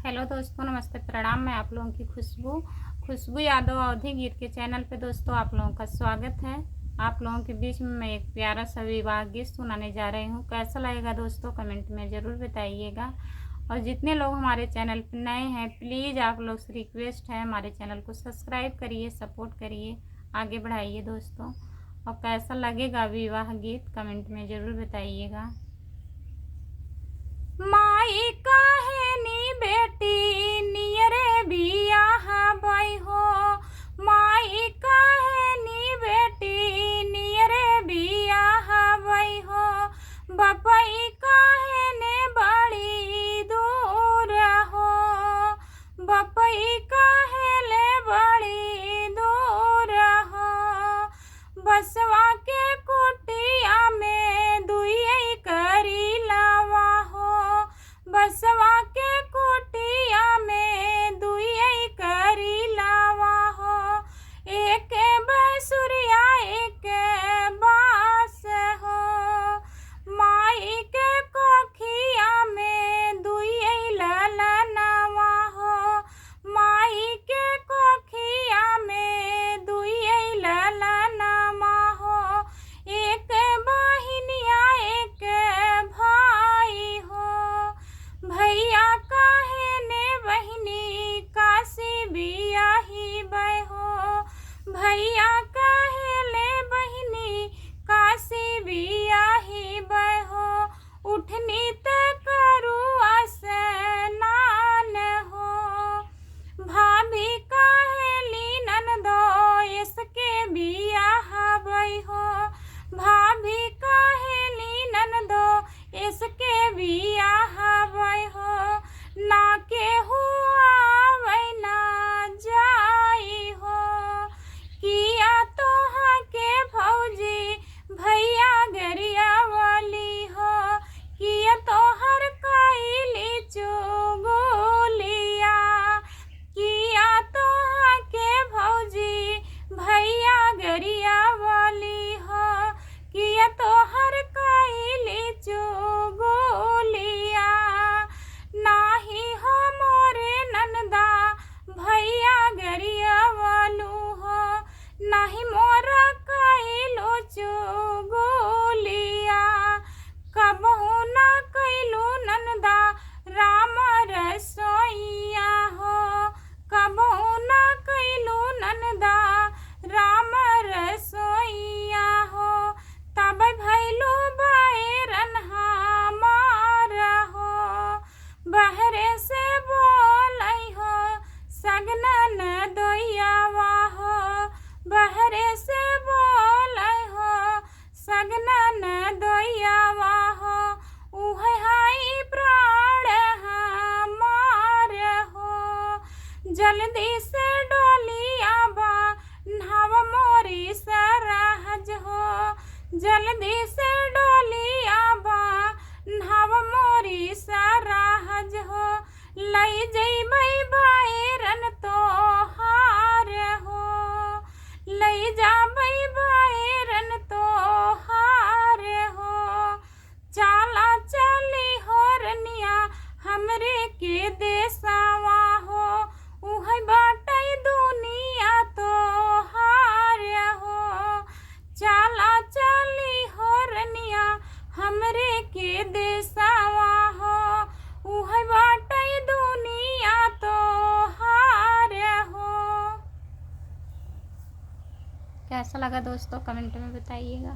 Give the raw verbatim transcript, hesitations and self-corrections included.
हेलो दोस्तों, नमस्ते, प्रणाम। मैं आप लोगों की खुशबू, खुशबू यादव अवधी गीत के चैनल पे दोस्तों आप लोगों का स्वागत है। आप लोगों के बीच में मैं एक प्यारा सा विवाह गीत सुनाने जा रही हूँ। कैसा लगेगा दोस्तों, कमेंट में ज़रूर बताइएगा। और जितने लोग हमारे चैनल पर नए हैं, प्लीज़ आप लोग से रिक्वेस्ट है, हमारे चैनल को सब्सक्राइब करिए, सपोर्ट करिए, आगे बढ़ाइए दोस्तों। और कैसा लगेगा विवाह गीत, कमेंट में ज़रूर बताइएगा। माई कहेनी बेटी नियरे बियाह बई हो, माई कहेनी बेटी नियरे बियाह बई हो, बपई कहेने बड़ी दूर हो, बपई कहेले बड़ी दूर हो। बसवा के कुटिया में दुइयै करी लावा हो, बसवा के कुटिया में दुइयै करी लावा हो। एक बसुरिया एक बास हो, माई के कोखिया में दुइयै ललनवा हो, माई के कोखिया में दुइयै ललनवा हो। एक बहिनिया एक भाई हो, भैया कहेने बहिनी काशी बियाही बई हो, भैया कहेले बहिनी काशी बियाही बई हो। उठनी ते करुआ स्नान हो, भाभी कहेली ननदो इसके बियाह बई हो, भाभी कहेली ननदो इसके बियाह बई हो। ना केहू आवै ना जाई हो, किया तोहा के भौजी भैया गरियावली हो, किया तोहर कइली चुगुलिया, किया तोहा के भौजी भैया गरियावली हो, किया तोहर कइली चुगुलिया। नाही हो मोरे ननदा भैया गरियावलू हो, नाही मोरा कइलू चुगुलिया। कबहू ना कइलू ननदा राम रसोइया हो, कबहू ना कइलू ननदा राम रसोइया हो। तब भइलू बैरन हमार हो, बहरे से बोलै हो सगनन दोइयावा हो, बहरे से बोलै हो सगनन दोइयावा हो। उहै हई प्राण हमार हो, जल्दी से डोलिया बन्हाव मोरी सरहज हो, जल्दी से डोलिया बन्हाव मोरी सरहज हो। लइ जइबै बैरन तोहार हो, लइ जाबै बैरन तोहार हो। चाला चली हो रनिया हमरे के देसवा हो, उहै बाटै दुनिया तोहार हो। चाला चली हो रनिया हमरे के देसवा हो, उहै बाटै दुनिया तोहार हो। कैसा लगा दोस्तों, कमेंट में बताइएगा।